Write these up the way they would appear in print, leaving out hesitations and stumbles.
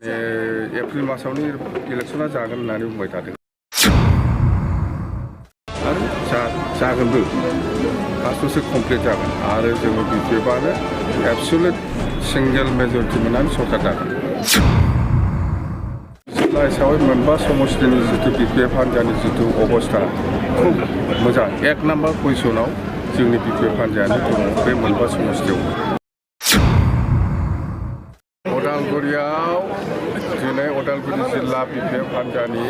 April मासावनो इलेक्शना जागोन होननानै बुंबाय थादों आरो जागोनबो फार्स्ट बोसोर कमप्लिट जागोन आरो जोङो बिपिएफआनो एबसुलेट सिंगेल मेजरिटि मोननानै सरकार दागोन जिल्ला हिसाबै मोनबा समस्तिनि जितु बिपिएफ हान्जानि जितु अबस्था खुब मोजां एक नाम्बार पजिशनाव जोंनि बिपिएफ हान्जायानो दङ बे मोनबा समस्तियाव उदालगुरियाव दिनै उदालगुरि जिल्ला बिपिएफ हान्जानि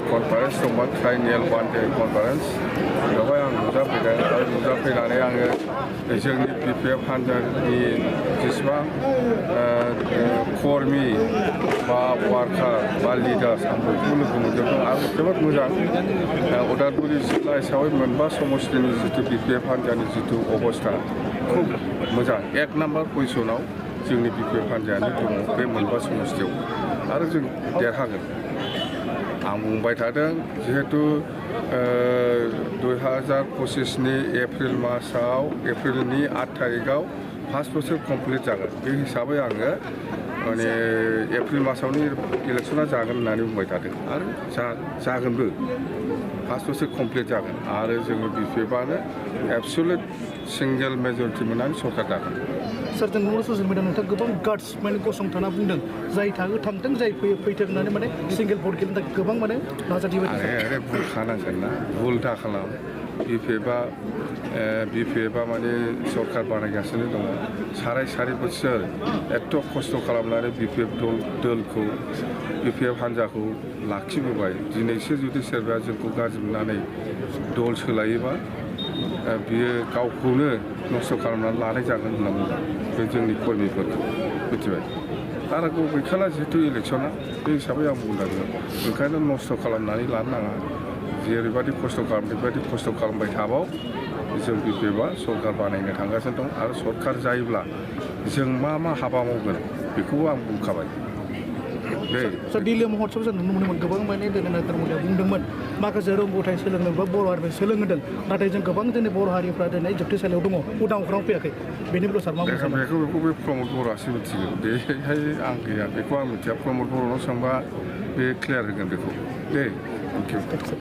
कनफारेन्स दंमोन ट्राइनियेल वान डे कनफारेन्स बेवहाय आं नुजाफैदों आरो नुजाफैनानै आङो जोंनि बिपिएफ हान्जानि जेसेबां कर्मि बा वार्कार बा लिडार्स आं बयखौबो लोगो मोनजोबदों आरो जोबोद मोजां उदालगुरि जिल्ला हिसाबै मोनबा समस्तिनि जितु बिपिएफ हान्जानि जितु अबस्था खुब मोजां एक नाम्बार पजिशनाव जोंनि बिपिएफ हान्जायानो दङ बे मोनबा समस्तियाव आरो जों देरहागोन आं बुंबाय थादों जिहेतु 2025नि एप्रिल मासाव एप्रिलनि 8 तारिखआव फार्स्ट बोसोर कमप्लिट जागोन बे हिसाबै आङो माने एप्रिल मासावनो इलेक्शना जागोन होननानै बुंबाय थादों आरो जागोनबो फार्स्ट बोसोर कमप्लिट जागोन आरो जोङो बिपिएफआनो एबसुलेट सिंगेल मेजरिटि मोननानै सरकार दागोन सर जों नुनो ससियेल मिडिया नोंथाङा गोबां गार्ड्स माने गसंथाना बुंदों जाय थाङो थांथों जाय फैयो फैथों होननानै माने सिंगेल भट गेलेनो थाखाय गोबां माने नाजाथिबाय आरे भुल खानांगोन ना भुल दा खालाम बिपिएफआ माने सरकार बानायगासिनो दङ साराय बोसोर एथ' खस्थ' खालामनानै बिपिएफ दलखौ बिपिएफ हान्जाखौ लाखिबोबाय दिनैसो जुदि सोरबाया जोंखौ गाज्रि मोननानै दल सोलायोबा बियो गावखौनो नस्थ' खालामनानै लानाय जागोन होनना बुंदों बे जोंनि कर्मिफोरखौ मिथिबाय बाराखौ गैखाला जिहेतु इलेक्शना बे हिसाबै आं बुंदों ओंखायनो नस्थ' खालामनानै लानो नाङा जेरैबायदि खस्थ' खालामबाय थाबाव जों बिपिएफआ सरकार बानायनो थांगासिनो दं आरो सरकार जायोब्ला जों मा हाबा मावगोन बेखौबो आं बुंखाबाय सर दिल्ली महत्सव जों नुनो मोनोमोन गोबां माने नरेन्द्र मदिया बुंदोंमोन माखासे रोंगौथाय सोलोंनो बा बर' हारिफोर सोलोंहोदों नाथाय जों गोबां जोंनि बर' हारिफ्रा दिनै जोबथेसालियाव दङ उदां अख्राङाव फैयाखै बेनि बेलायाव सार मा बुंनो सानो बेखौ बे प्रमद बर'आसो मिथिगौ बेहाय आं गैया बेखौ आं मिथिया प्रमद बर'नाव सोंबा बे क्लियार होगोन बेखौ दे थेंक इउ